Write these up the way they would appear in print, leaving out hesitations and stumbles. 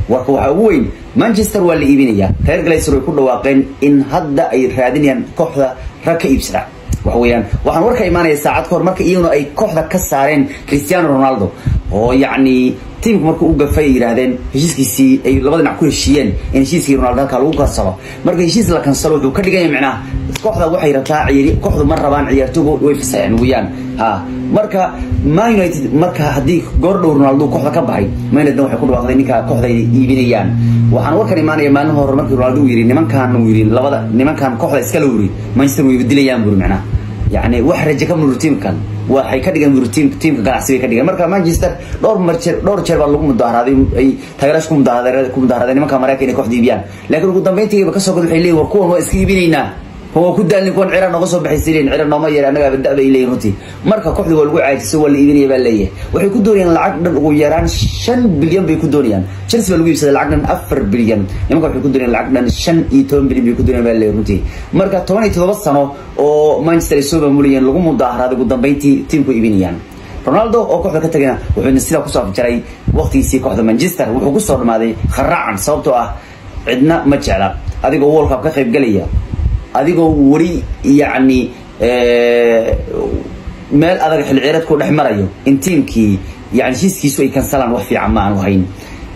Warka waxaa ugu weyn Manchester waa la iibinayaa. Reer Glazer way ku dhawaaqeen in hadda ay raadinayaan kooxda rag ka iibsada. Waxa weeyaan waxaan warka imaanaya saacad ka hor marka iyaguna ay kooxda ka saareen Cristiano Ronaldo oo yacni tiimku markuu u gafay ay yidhaahdeen heshiiskiisii ay labada dhinac ku heshiiyeen in heshiiskii Ronaldo halkaa lagu kansalo. Marka heshiis la kansalo wuxuu ka dhigaya micnaha kooxda waxay rabtaa ciyaari, kooxdu ma rabaan ciyaartooygu way fasaxeen weeyaan. Ha marka Man United marka haddii goor dhow Ronaldo kooxda ka baxay, Man United waxay ku dhawaaqday ninka kooxda ay iibinayaan. Waxaan warkan imaanaya maalin hore markii Ronaldo uu yiri nimankan uu yiri labada nimankan kooxda iska la wuri Manchester way dilayaan buu micnaha. Yani wax rajo ka mur tiimkan waxay ka dhigan mur tiimka ganacsi bay ka dhigan. Marka Manchester dhowr jeer baa lagu mudaharaaday, ay taageerayaashu ku mudaharaadeen nimanka Mareykanka inay kooxda iibiyaan. Laakiin ugu dambeyntii ka soo gad waxay leeyihiin war kuwan waa iska iibinaynaa, kuwa ku daalin kuwan cira nooga soo baxay sideen cira nooma yeer anaga badda bay leeyihiin runtii. Marka kooxdu waa lagu caajisay, waa la iibinaya baa leeyahay. Waxay ku doonayaan lacag dhan ugu yaraan 5 bilyan bay ku doonayaan. Chelsea baa lagu iibsaday lacag dhan 4 bilyan, nimanka waxay ku doonayaan lacag dhan 15 bilyan bay ku doonayaan baa leeyahay runtii. Marka 17 sano oo Manchester ay soo maamulayeen lagu mudaharaaday, ugu dambeyntii tiimku iibinayaan. Ronaldo oo kooxda ka tagayna wuxuu sidaa ku soo afjaray waqtigiisii kooxda Manchester, wuxuu ku soo dhamaaday kharaacan sababtoo ah cidna ma jecla adigoo World Cup ka qayb galaya, adigoo weli yacni meel adag xil ciyaareed ku dhex marayo in tiimkii yani heshiiskiisu ay kansalaan wax fiican ma aanu hayn.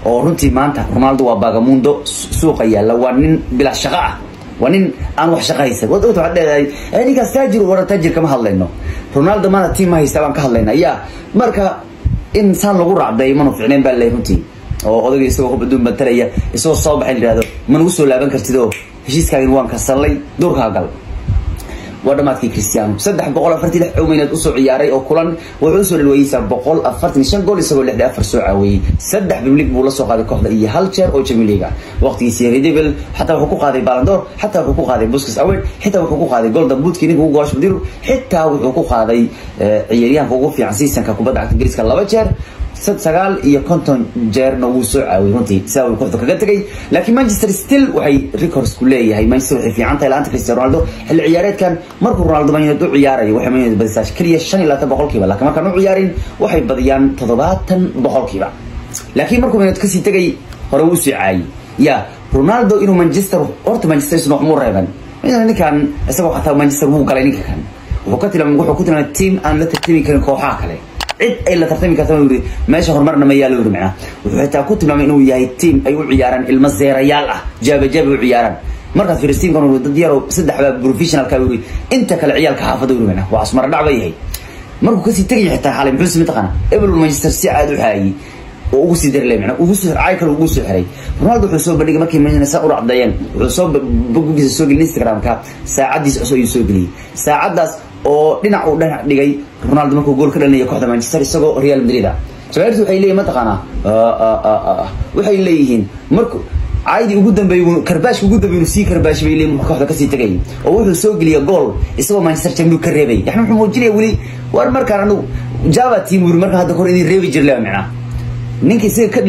Oo runtii maanta Ronaldo waa baagamundo suuqa yaalla, waa nin bilaa shaqo ah, waa nin aan wax shaqo haysan. Waad ogta waxaad leedahay ninkaas taajir, war taajir kama hadlayno, Ronaldo maanta tiim ma haysta baan ka hadlayna. Yaa marka in saan lagu raacday manu fiicnayn baa leeyahay runtii. Oo odayga isagoo kubadduun matalaya isagoo soo baxay la yidhahdo ma nagu soo laaban kartid oo heshiiskaagin waan kasanlay, duurkaa gal. Waa dhamaadkii Cristiano. 346 cawmeyneed usoo ciyaaray oo kulan wuxuu usoo dhalweeyeysaa 145 gool isagoo 64 soo caawiyey. 3 Premier League buu la soo qaaday kooxda iyo 1 jeer oo Champions League ah. Waqtigiisii Red Devil xataa wuxuu ku qaaday Ballon d'Or, xataa wuxuu ku qaaday Puskas Award, xitaa wuxuu ku qaaday Golden Boot-kii ninka ugu goolasha badiyay, xitaa wuxuu ku qaaday ciyaaryahanka ugu fiican seasonka kubadda cagta Ingiriiska 2 jeer, 59 jeerna wuu soo caawiyey runtii. Sidaa uu kooxda kaga tagay. Laakiin Manchester still waxay records ku leeyahay. Manchester waxay fiican tahay la'aanta Cristiano Ronaldo xilli ciyaareedkan. Markuu Ronaldo Man United u ciyaarayo waxay Man United badisaa kaliya 25%, laakiin markaan u ciyaarin waxay badiyaan 70%. Laakiin markuu Man United kasii tagay hore wuu sii caayay ya Ronaldo inuu Manchester horta Manchester isna waxmuu reeban ninkan isagoo xataa Manchester wuu galay. Ninka kan wuxuu ka tilmaamay, wuxuu ku tilmaamay team aan la tartami karin kooxaha kale, cid ay la tartami karta ma yiri, meesha horumarna ma yaalo yiri macna. Wuxuu xitaa ku tilmaamay inuu yahay team ay u ciyaaraan ilmo zeerayaal ah, jaaba jaaba u ciyaaraan. Markaad fiiriso teamkan uu dad yaro 3 baa professional ka yiri, inta kale ciyaalka xaafadda yiri macna. Waa asmar dhac bay yahay. Markuu kasii tagay xitaa xalay muxuu samay taqana Ebel Manchester si aad u xaayay oo ugu sii daray macna, ugu soo caay kale ugu soo xiray. Ronaldo wuxuu soo bandhigay markii Manchester u racdayeen, wuxuu soo bogiisa soo geliyay Instagram-ka, saacadiisa cusub ayuu soo geliyay, saacadaas oo dhinac uu dhinac dhigay Ronaldo markuu gool ka dhalinaya kooxda Manchester isagoo Real Madrid ah. Jawaabtu waxay leeyihiin mataqaanaa waxay leeyihiin markuu caadi ugu dambeeyay karbaashka ugu dambeeyay sii karbaash bay leeyihiin kooxda ka sii tagay oo wuxuu soo geliyay gool isagoo Manchester Champions ka reebay. Yani wuxuu muujinaya weli war markaan anu Java team wuri markaan hadda kor idin reebi jirlaa macna ninkii isaga ka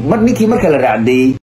mar ninkii marka la raacday.